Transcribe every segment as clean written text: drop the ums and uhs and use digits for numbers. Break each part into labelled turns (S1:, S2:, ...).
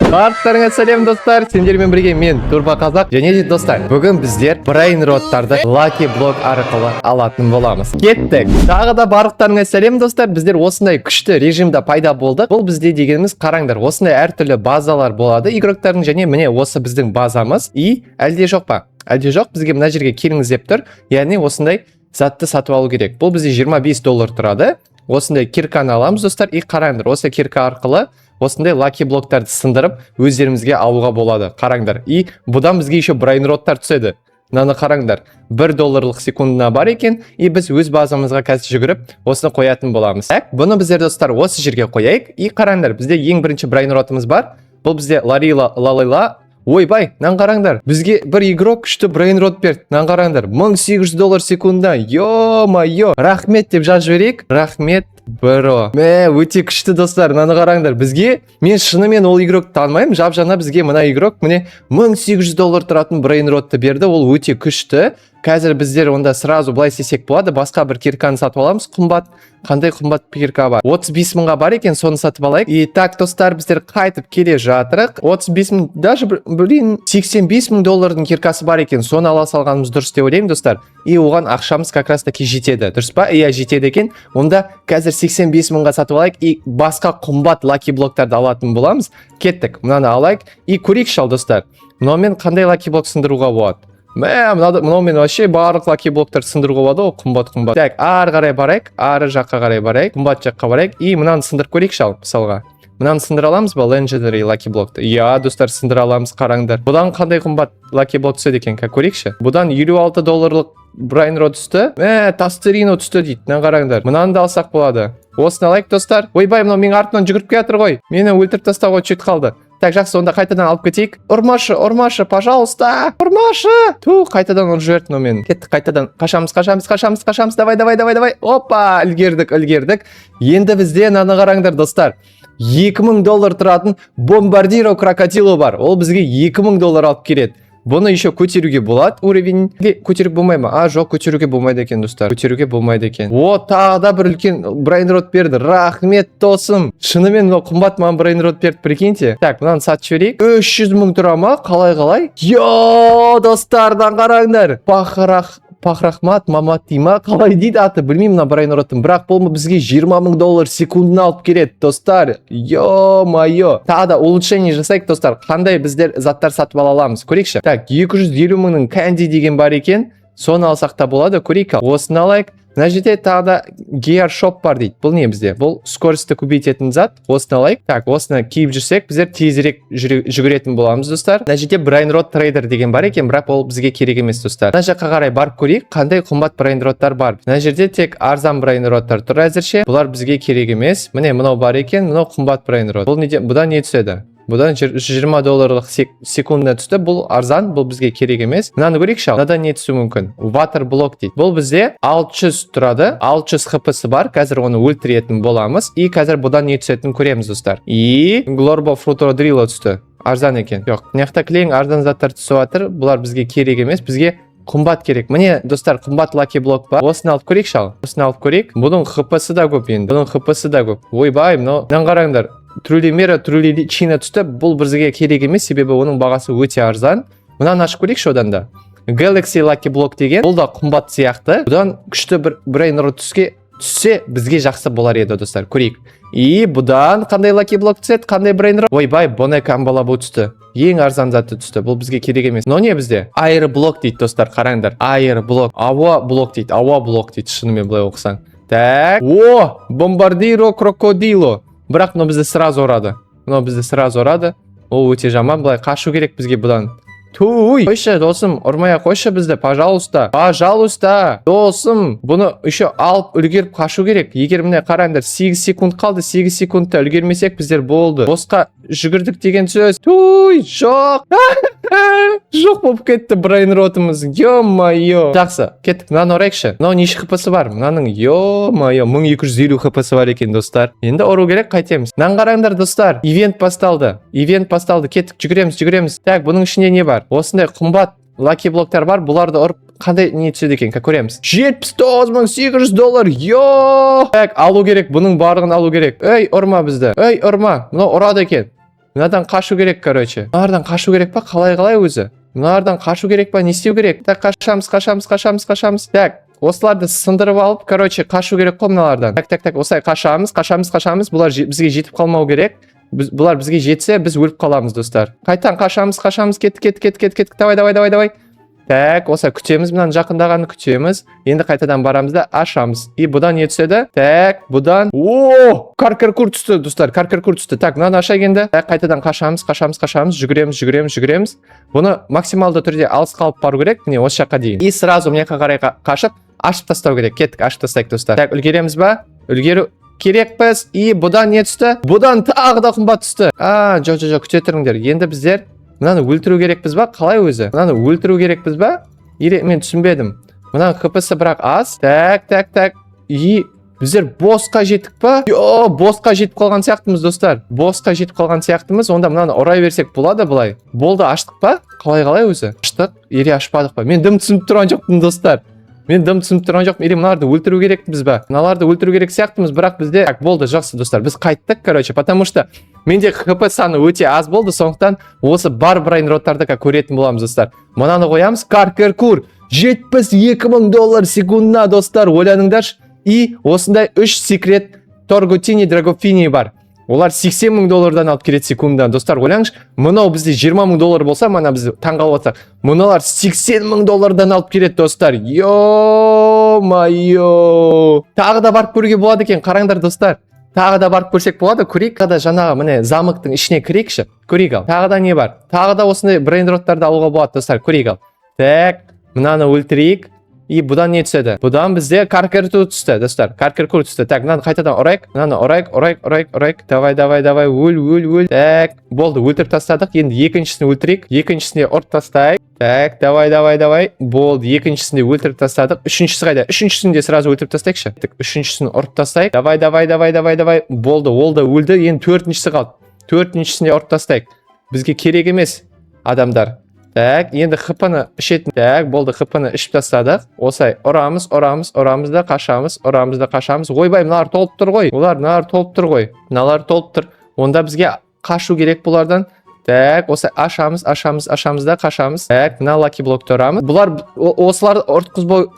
S1: Барлықтарыңа сәлем, достар! Сендермен бірге мен, Турбо Қазақ. Және де, достар, бүгін біздер брейнроттарды лаки блок арқылы алатын боламыз. Кеттік! Тағы да барлықтарыңа сәлем, достар! Біздер осындай күшті режимда пайда болдық. Бұл бізде дегеніміз, қараңдар, осындай әртүрлі базалар болады игроктардың. Және міне, осы біздің базамыз. И әлде жоқ па? Әлде жоқ, бізге мына жерге келіңіз деп тұр. Яғни осындай затты сатып алу керек. Бұл бізде 25 доллар тұрады. Осындай кирканы аламыз, достар. И қараңдар, осы кирка арқылы осындай лаки блоктарды сындырып, өздерімізге алуға болады. Қараңдар, и бұдан бізге еще брейнроттар түседі. Мынаны қараңдар, 1 долларлық секундына бар екен. И біз өз базамызға қазір жүгіріп, осыны қоятын боламыз. Так, бұны біздер, достар, осы жерге қояйық. И қараңдар, бізде ең бірінші брейнротымыз бар. Бұл бізде Ларила Лалайла. Ойбай, мынаны қараңдар, бізге бір игрок күшті брейнрот берді. Мынаны қараңдар, 1800 доллар секундына. Ё-моё, рахмет деп жазып жіберейік. Рахмет, бро. Мә, өте күшті, достар. Мынаны қараңдар, бізге, мен шынымен ол игрокты танымаймын, жап жаңа бізге мына игрок, міне, 1800 доллар тұратын брейнротты берді. Ол өте күшті. Қазір біздер онда сразу былай істесек болады: басқа бір кирканы сатып аламыз. Қымбат, қандай қымбат кирка бар? 35 мыңға бар екен, соны сатып алайық. И так, достар, біздер қайтып келе жатырық. 35 мың, даже блин, 85 мың доллардың киркасы бар екен, соны ала салғанымыз дұрыс деп ойлаймын, достар. И оған ақшамыз как раз таки жетеді, дұрыс па? Иә, жетеді екен. Онда қазір 85 мыңға сатып алайық и басқа қымбат лаки блоктарды алатын боламыз. Кеттік, мынаны алайық и көрейікші. Ал, достар, мынаумен қандай лаки блок сындыруға болады? Мә, мынаумен вообще барлық лаки блоктарды сындыруға болады ғой, қымбат қымбат. Так, ары қарай барайық, ары жаққа қарай барайық, қымбат жаққа барайық. И мынаны сындырып көрейікші. Ал, мысалға, мынаны сындыра аламыз ба, Legendary лаки блокты? Иә, достар, сындыра аламыз. Қараңдар, бұдан қандай қымбат лаки блок түседі екен, көрейікші. Бұдан 56 долларлық брайнрот түсті. Мә, Тастерино түсті дейді. Мынаны қараңдар, мынаны да алсақ болады. Осыны алайық, достар. Ойбай, мынау менің артымнан жүгіріп келе жатыр ғой, мені өлтіріп тастауға чуть қалды. Так, жақсы, онда қайтадан алып кетейік. Ұрмашы, ұрмашы, пожалуйста, ұрмашы. Ту, қайтадан ұрып жіберді мынау мені. Кеттік, қайтадан қашамыз, қашамыз, қашамыз, қашамыз. Давай, давай, давай, давай. Опа, үлгердік, үлгердік. Енді бізде, мынаны қараңдар, достар, 2000 доллар тұратын Бомбардиро Крокодило бар. Ол бізге 2000 доллар алып келеді. Бұны еще көтеруге болады уровень. Или көтеруге болмай ма? А, жоқ, көтеруге болмайды екен, достар, көтеруге болмайды екен. О, тағы да бір үлкен брейнрот берді. Рахмет, досым. Шынымен мынау қымбат маған брейнрот берді, прикиньте. Так, мынаны сатып жіберейік. 300 мың тұра ма? Қалай, қалай? Йо, достардан қараңдар, Пахрах, Пахрахмат Мамат дей ма, қалай дейді аты, білмеймін мына брейнроттың. Бірақ бұл бізге 20 мың доллар секундына алып келеді, достар. Ё-моё, тағы да улучшение жасайық, достар. Қандай біздер заттар сатып ала аламыз, көрейікші. Так, 250 мыңның Кэнди деген бар екен, соны алсақ та болады. Көрейік, ал, осыны алайық. Мына жерде тағы да Gear Shop бар дейді. Бұл не бізде? Бұл скоростьті көбейтетін зат. Осыны алайық. Так, осыны киіп жүрсек, біздер тезірек жүгіретін боламыз, достар. Мына жерде Brainrot Trader деген бар екен, бірақ ол бізге керек емес, достар. Мына жаққа қарай барып көрейік, қандай қымбат брейнроттар бар. Мына жерде тек арзан брейнроттар тұр әзірше. Бұлар бізге керек емес. Міне, мынау бар екен, мынау қымбат брейнрот. Бұл неде? Бұдан не түседі? Бұдан 120 долларлық секундына түсті. Бұл арзан, бұл бізге керек емес. Мынаны көрейікші. Ал, мынадан не түсуі мүмкін? Water блок дейді. Бұл бізде 600 тұрады, 600 хпсы бар. Қазір оны өлтіретін боламыз. И қазір бұдан не түсетінін көреміз, достар. И Глорбо Фрутодрило түсті. Арзан екен. Жоқ, мына жақта кілең арзан заттар түсіп жатыр. Бұлар бізге керек емес, бізге қымбат керек. Міне, достар, қымбат лаки блок бар. Осыны алып көрейікші. Ал, осыны алып көрейік. Бұның хпсы да көп енді, бұның хпсы да көп. Ойбай, мынау, мынаны қараңдар, Трулимера Труличина түсті. Бұл бізге керек емес, себебі оның бағасы өте арзан. Мынаны ашып көрейікші. Одан да Galaxy Lucky Block деген, бұл да қымбат сияқты. Бұдан күшті бір брейнрот түссе, бізге жақсы болар еді, достар. Көрейік. И бұдан қандай лаки блок түседі, қандай брейнрот? Ойбай, Бонека Амбалабу түсті. Ең арзан заты түсті. Бұл бізге керек емес. Мынау не бізде? Air блок дейді, достар, қараңдар. Air блок, ауа блок дейді, ауа блок дейді шынымен былай оқысаң. Так, о, Бомбардиро Крокодило. Бірақ мынау бізді сразу ұрады, мынау бізді сразу ұрады. Ол өте жаман. Былай қашу керек бізге бұдан. Туй, қойшы, досым, ұрмай ақ қойшы бізді, пожалуйста, пожалуйста, досым. Бұны еще алып үлгеріп қашу керек. Егер, міне, қараңдар, 8 секунд қалды. 8 секундта үлгермесек, біздер болды, босқа жүгірдік деген сөз. Туй, жоқ, жоқ болып кетті брейнротымыз. Ё-моё, жақсы, кеттік, мынаны ұрайықшы. Мынау неше хпсы бар мынаның? Ё-моё, 1250 хпсы бар екен, достар. Енді ұру керек, қайтеміз? Мынаны қараңдар, достар, ивент басталды, ивент басталды. Кеттік, жүгіреміз, жүгіреміз. Так, бұның ішінде не бар? Осындай қымбат лаки блоктар бар. Бұларды ұрып, қандай не түседі екен, как көреміз. 79 800 доллар. Йо, так, алу керек, бұның барлығын алу керек. Ей, ұрма бізді, ей, ұрма. Мынау ұрады екен. Мынадан қашу керек, короче. Мыналардан қашу керек па? Қалай, қалай өзі? Мыналардан қашу керек па? Не істеу керек? Так, қашамыз, қашамыз, қашамыз, қашамыз. Так, осыларды сындырып алып, короче, қашу керек қой мыналардан. Так, так, так, осылай қашамыз, қашамыз, қашамыз. Бұлар бізге жетіп қалмау керек. Бұлар бізге жетсе, біз өліп қаламыз, достар. Қайтадан қашамыз, қашамыз, кеттік, кеттік, кеттік, кеттік, кеттік. Давай, давай, давай, давай. Так, осылай күтеміз, мынаның жақындағанын күтеміз. Енді қайтадан барамыз да ашамыз. И бұдан не түседі? Так, бұдан, о, каркеркур түсті, достар, каркеркур түсті. Так, мынаны ашайық енді. Так, қайтадан қашамыз, қашамыз, қашамыз, жүгіреміз, жүгіреміз, жүгіреміз. Бұны максималды түрде алысқа алып бару керек, міне, осы жаққа дейін. И сразу мына жаққа қарай қашып, ашып тастау керек. Кеттік, ашып тастайық, достар. Так, үлгереміз ба? Үлгеру керекпіз. И бұдан не түсті? Бұдан тағы да қымбат түсті. А, жоқ, жоқ, жоқ, күте тұрыңдар. Енді біздер мынаны өлтіру керекпіз ба? Қалай өзі? Мынаны өлтіру керекпіз ба? Или мен түсінбедім. Мынаның хпсы бірақ аз. Так, так, так. И біздер босқа жеттік па? Йо, босқа жетіп қалған сияқтымыз, достар. Босқа жетіп қалған сияқтымыз. Онда мынаны ұрай берсек болады былай. Болды, аштық па? Қалай, қалай өзі? Аштық или ашпадық па? Мен дым түсініп тұрған жоқпын, достар. Мен дым түсініп тұрған жоқпын. Или мыналарды өлтіру керекпіз ба? Мыналарды өлтіру керек сияқтымыз, бірақ бізде. Так, болды, жақсы, достар. Біз қайттық, короче, потому что менде хп саны өте аз болды, сондықтан осы бар брейнроттарды көретін боламыз, достар. Мынаны қоямыз. Каркеркур 72 мың доллар секундына, достар, ойланыңдаршы. И осындай үш секрет Торгутини Драгофини бар. Олар 80 мың доллардан алып келеді секундынан. Достар, ойлаңызшы, мынау бізде 20 мың доллар болса, мана біз таңғалып отырсақ, мыналар 80 мың доллардан алып келеді, достар. Ё-моё! Тағы да барып көруге болады екен, қараңдар, достар. Тағы да барып көрсек болады, көрейік. Тағы да жаңағы, міне, замоктың ішіне кірейікші. Көрейік ал. Тағы да не бар? Тағы да осындай брейнроттарды алуға болады, достар. Көрейік ал. Так, мынаны өлтірейік. И бұдан не түседі? Бұдан бізде каркерту түсті, достар. Каркеркур түсті. Так, мынаны қайтадан ұрайық. Мынаны ұрайық, ұрайық, ұрайық, ұрайық. Давай, давай, давай. Өл, өл, өл. Так, болды, өлтіріп тастадық. Енді екіншісін өлтірейік. Екіншісіне ұрып тастайық. Так, давай, давай, давай. Болды, екіншісін де өлтіріп тастадық. Үшіншісі қайда? Үшіншісін де сразу өлтіріп тастайықшы. Так, үшіншісін ұрып тастайық. Давай, давай, давай, давай, давай. Болды, ол да өлді. Енді төртіншісі қалды. Төртіншісін де ұрып тастайық. Бізге керек емес адамдар. Так, енді хп-ны ішетін. Так, болды, хп-ны ішіп тастадық. Осылай ұрамыз, ұрамыз, ұрамыз да қашамыз, ұрамыз да қашамыз. Ойбай, мыналар толып тұр ғой. Олар, мыналар толып тұр ғой. Мыналар толып тұр. Онда бізге қашу керек бұлардан. Так, осылай ашамыз, ашамыз, ашамыз да қашамыз. Так, мына лаки блокты ұрамыз. Бұлар осыларды ұртқызбау,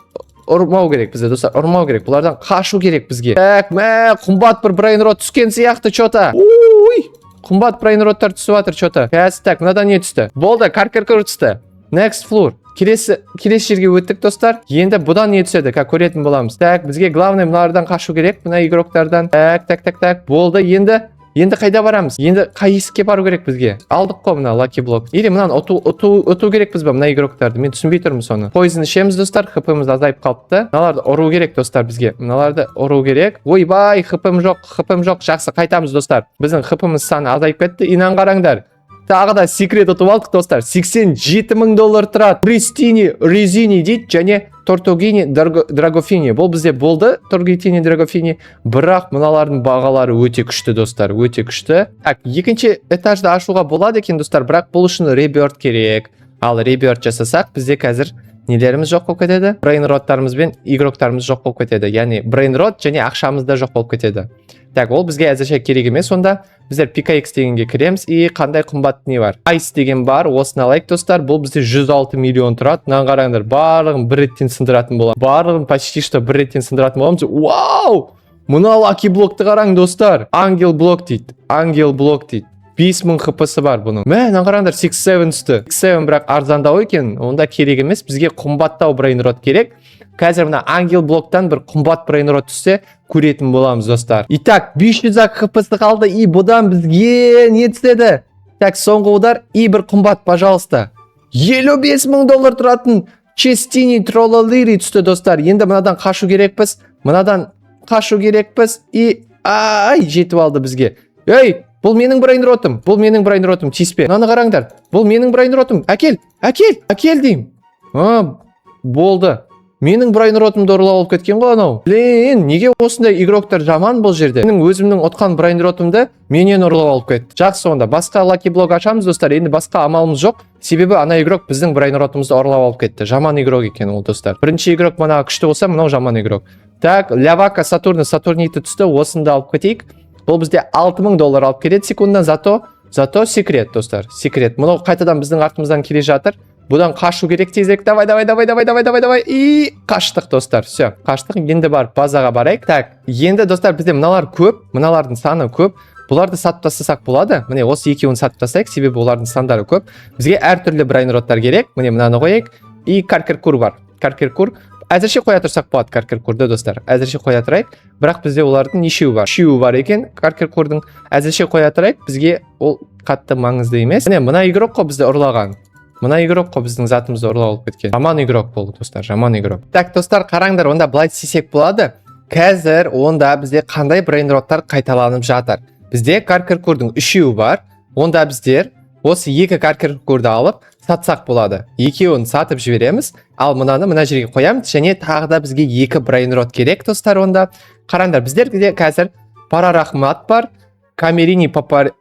S1: ұрмау керек бізде, достар, ұрмау керек. Бұлардан қашу керек бізге. Так, мә, қымбат бір брейнрот түскен сияқты чё-то. Уй! Қымбат брейнроттар түсіп жатыр чё-то. Қазір, так, мынадан не түсті? Болды, каркеркур түсті. Next floor. Келесі жерге өттік, достар. Енді бұдан не түседі? Как көретін боламыз. Так, бізге главный мыналардан қашу керек, мына игроктардан. Так, так, так, так. Болды, енді қайда барамыз? Енді қай есікке бару керек бізге? Алдық қой мына лаки блок. Или мынаны ұту керекпіз ба, мына игроктарды? Мен түсінбей тұрмын соны. Poison ішеміз, достар, хпмыз азайып қалыпты. Мыналарды ұру керек, достар, бізге. Мыналарды ұру керек. Ойбай, хпм жоқ, хпм жоқ. Жақсы, қайтамыз, достар. Біздің хпмыз саны азайып кетті. Инан қараңдар. Тағы да секрет ұтып алдық, достар. 87 мың доллар тұрады. Кристини Резини дейді және Тортогини Драгофини. Бұл бізде болды Торгитини Драгофини. Бірақ мыналардың бағалары өте күшті, достар, өте күшті. Так, екінші этажды ашуға болады екен, достар, бірақ бұл үшін реберт керек. Ал реберт жасасақ, бізде қазір нелеріміз жоқ болып кетеді? Брейнроттарымыз бен игроктарымыз жоқ болып кетеді. Яғни брейнрот және ақшамыз да жоқ болып кетеді. Так, ол бізге әзірше керек емес онда. Біздер PKX дегенге кіреміз и қандай қымбат не бар? Ice деген бар, осыны алайық, достар. Бұл бізде 106 миллион тұрады. Мынаны қараңдар, барлығын бір реттен сындыратын боламыз. Барлығын почти что бір реттен сындыратын боламыз. Вау! Мына лаки блокты қараң, достар. Ангел блок дейді. Ангел блок дейді. 5000 хпсы бар бұның. Мә, мынаны қараңдар, 6-7 түсті. 6-7 бірақ арзандау екен. Онда керек емес. Бізге қымбаттау брейнрот керек. Қазір мына ангел блоктан бір қымбат брейнрот түссе, көретін боламыз, достар. Итак, 500 ақ хпсы қалды и бұдан бізге не түседі? Так, соңғы удар и бір қымбат, пожалуйста. 55 мың доллар тұратын Честини Троллалири түсті, достар. Енді мынадан қашу керекпіз. Мынадан қашу керекпіз и ай, жетіп алды бізге. Ей, бұл менің брейнротым. Бұл менің брейнротым, тиіспе. Мынаны қараңдар. Бұл менің брейнротым. Әкел, әкел, әкел деймін. А, болды. Менің брейнротымды ұрлап алып кеткен ғой анау. Блин, неге осындай игроктар жаман бұл жерде? Менің өзімнің ұтқан брейнротымды менен ұрлап алып кетті. Жақсы, онда басқа лаки блок ашамыз, достар. Енді басқа амалымыз жоқ. Себебі ана игрок біздің брейнротымызды ұрлап алып кетті. Жаман игрок екен ол, достар. Бірінші игрок мына күшті болса, мынау жаман игрок. Так, Лявака Сатурна Сатурниті түсті. Осыны да алып кетейік. Бұл бізде 6000 доллар алып келеді секундынан, зато Зато секрет, достар, секрет. Мынау қайтадан біздің артымыздан келе жатыр. Бұдан қашу керек тезірек. Давай, давай, давай, давай, давай, давай, давай. И қаштық, достар. Все, қаштық. Енді барып базаға барайық. Так, енді, достар, бізде мыналар көп, мыналардың саны көп. Бұларды сатып тастасақ болады. Міне, осы екеуін сатып тастайық, себебі олардың сандары көп. Бізге әртүрлі брайнроттар керек. Міне, мынаны қояйық. И каркеркур бар. Каркеркур әзірше қоя тұрсақ болады, каркеркурды, достар. Әзірше қоя тұрайық. Бірақ бізде олардың нешеуі бар? Үшеуі бар екен каркеркурдың. Әзірше қоя тұрайық. Бізге ол қатты маңызды емес. Міне, мына игрок қой бізді ұрлаған. Мына игрок қой біздің затымызды ұрлап алып кеткен. Жаман игрок болды, достар, жаман игрок. Так, достар, қараңдар, онда былай істесек болады. Қазір онда бізде қандай брейнроттар қайталанып жатыр? Бізде каркеркурдың үшеуі бар. Онда біздер осы екі каркеркурды алып сатсақ болады. Екеуін сатып жібереміз. Ал мынаны мына жерге қоямыз және тағы да бізге екі брейнрот керек, достар, онда. Қараңдар, біздерде қазір Парарахмат бар, Камерини Папар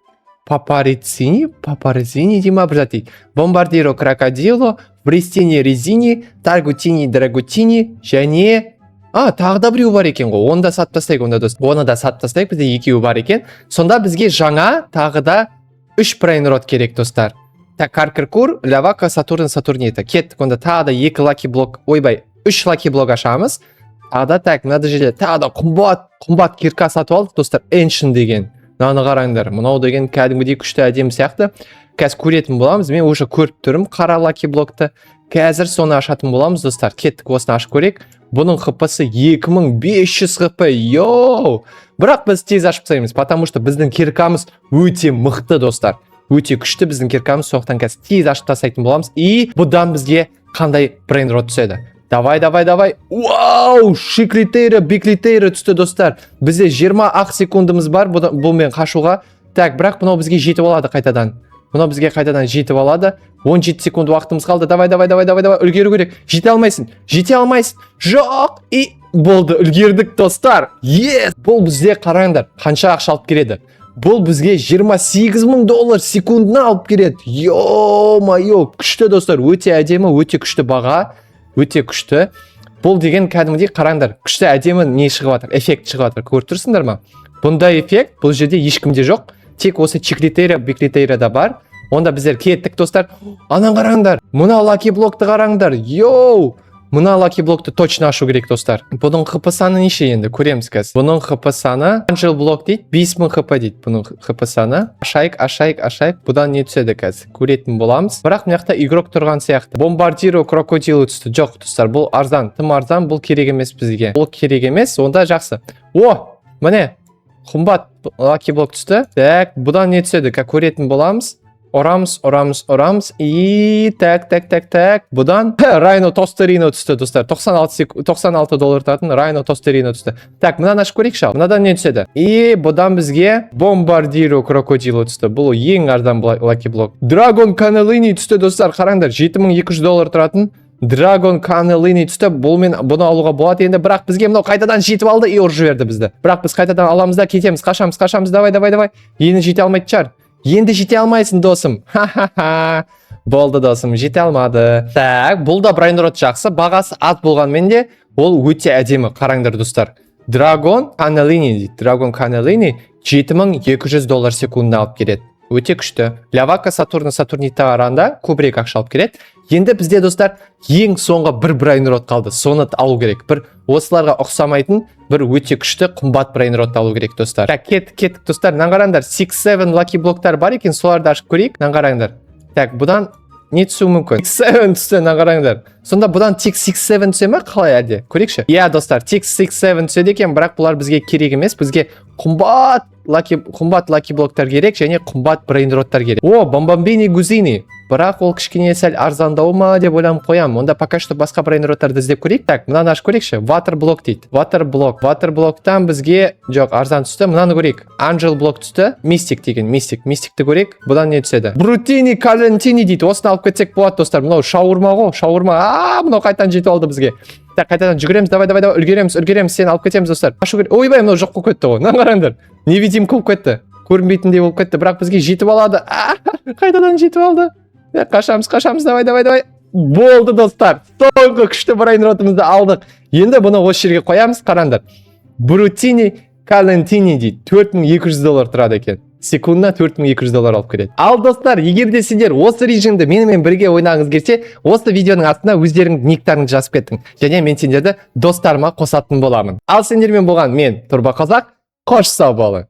S1: Папарицини, Папарицини дей ма, бір зат дейді. Бомбардиро Крокодило, Бристини Резини, Таргутини Драгутини және тағы да біреу бар екен ғой. Оны да сатып тастайық онда, дос. Оны да сатып тастайық, бізде екеуі бар екен. Сонда бізге жаңа тағы да үш брейнрот керек, достар. Так, Каркеркур, Лявака, Сатурн, Сатурнита. Кеттік, онда тағы да екі лаки блок, ойбай, үш лаки блок ашамыз. Тағы да, так, мына жерде тағы да қымбат, қымбат кирка сатып алдық, достар, Ancient деген. Мынаны қараңдар, мынау деген кәдімгідей күшті, әдемі сияқты. Қазір көретін боламыз, мен уже көріп тұрмын қара лаки блокты. Қазір соны ашатын боламыз, достар. Кеттік, осыны ашып көрейік. Бұның хпсы 2500 хп, йоу! Бірақ біз тез ашып тастаймыз, потому что біздің киркамыз өте мықты, достар. Өте күшті біздің киркамыз, сондықтан қазір тез ашып тастайтын боламыз. И бұдан бізге қандай брейнрот түседі? Давай, давай, давай. Вау! Шиклитейра, Биклитейра түсті, достар. Бізде 20 ақ секундымыз бар бұнымен қашуға. Так, бірақ мынау бізге жетіп алады қайтадан. Мынау бізге қайтадан жетіп алады. 17 секунд уақытымыз қалды. Давай, давай, давай, давай, давай. Үлгеру керек. Жете алмайсың. Жете алмайсың. Жоқ. И болды, үлгердік, достар. Yes! Бұл бізде, қараңдар, қанша ақша алып келеді. Бұл бізге 28 мың доллар секундына алып келеді. Ё-моё, күшті, достар, өте әдемі, өте күшті баға, өте күшті. Бұл деген кәдімгідей, қараңдар, күшті, әдемі не шығып жатыр, эффект шығып жатыр. Көріп тұрсыңдар ма? Бұндай эффект бұл жерде ешкімде жоқ. Тек осы Чиклитейра, Биклитейрада бар. Онда біздер кеттік, достар. Анан қараңдар, мына лаки блокты қараңдар. Йоу! Мына лаки блокты точно ашу керек, достар. Бұның хп саны неше, енді көреміз қазір. Бұның хп саны, Angel блок дейді, 5000 хп дейді бұның хп саны. Ашайық, ашайық, ашайық. Бұдан не түседі, қазір көретін боламыз. Бірақ мына жақта игрок тұрған сияқты. Бомбардиро Крокодило түсті. Жоқ, достар, бұл арзан, тым арзан, бұл керек емес бізге. Бұл керек емес, онда жақсы. О, міне, қымбат лаки блок түсті. Так, бұдан не түседі, қазір көретін боламыз. Ұрамыз, ұрамыз, ұрамыз. И так, так, так, так. Бұдан Райно Тостерино түсті, достар. 96, 96 доллар тұратын Райно Тостерино түсті. Так, мынаны ашып көрейікші ал. Мынадан не түседі? И бұдан бізге Бомбардиро Крокодило түсті. Бұл ең арзан лаки блок. Драгон Канелини түсті, достар. Қараңдар, 7200 доллар тұратын Драгон Канелини түсті. Бұл мен бұны алуға болады енді, бірақ бізге мынау қайтадан жетіп алды и ұрып жіберді бізді. Бірақ біз қайтадан аламыз да кетеміз, қашамыз, қашамыз. Давай, давай, давай. Енді жете алмайтын шығар. Енді жете алмайсың, досым. Ха-ха-ха. Болды, досым, жете алмады. Так, бұл да брайнрот жақсы. Бағасы аз болғанмен де, ол өте әдемі. Қараңдар, достар. Драгон Канелини дейді. Драгон Канелини 7200 доллар секундына алып келеді. Өте күшті. Лявака, Сатурна, Сатурнита қарағанда көбірек ақша алып келеді. Енді бізде, достар, ең соңғы бір брайнрот қалды. Соны алу керек. Бір осыларға ұқсамайтын бір өте күшті, қымбат брайнротты алу керек, достар. Так, кеттік, кеттік, достар. Мынаны қараңдар, 6-7 лаки блоктар бар екен, соларды ашып көрейік. Мынаны қараңдар. Так, бұдан не түсуі мүмкін? 6-7 түсті, мынаны қараңдар. Сонда бұдан тек 6-7 түсе ма, қалай әлде? Көрейікші. Иә, достар, тек 6-7 түседі екен, бірақ бұлар бізге керек емес. Бізге қымбат лаки блоктар керек және қымбат брейнроттар керек. О, Бомбомбини Гузини. Бірақ ол кішкене сәл арзандау ма деп ойланып қоямын. Онда пока что басқа брейнроттарды іздеп көрейік. Так, мынаны ашып көрейікші. Water блок дейді. Water блок. Water блоктан бізге жоқ, арзан түсті. Мынаны көрейік. Angel блок түсті. Мистик деген, мистик. Мистикті көрейік. Бұдан не түседі? Брутини Калентини дейді. Осыны алып кетсек болады, достар. Мынау шаурма ғой, шаурма. А, мынау қайтадан жетіп алды бізге. Так, қайтадан жүгіреміз. Давай, давай, давай, үлгереміз, үлгереміз. Сені алып кетеміз, достар. Ашу керек. Ойбай, мынау жоқ болып кетті ғой. Мынаны қараңдар. Невидимка болып кетті. Көрінбейтіндей болып кетті, бірақ бізге жетіп алады. А, қайтадан жетіп алды. Қашамыз, қашамыз, давай, давай, давай. Болды, достар. Соңғы күшті брайнротымызды алдық. Енді бұны осы жерге қоямыз, қараңдар. Брутини Калентини дейді. 4200 доллар тұрады екен. Секундына 4200 доллар алып келеді. Ал, достар, егер де сендер осы режимді менімен бірге ойнағыңыз келсе, осы видеоның астына өздеріңнің никтарыңды жазып кеттің және мен сендерді достарыма қосатын боламын. Ал сендермен болған мен, Турбо Қазақ. Қош, сау болың.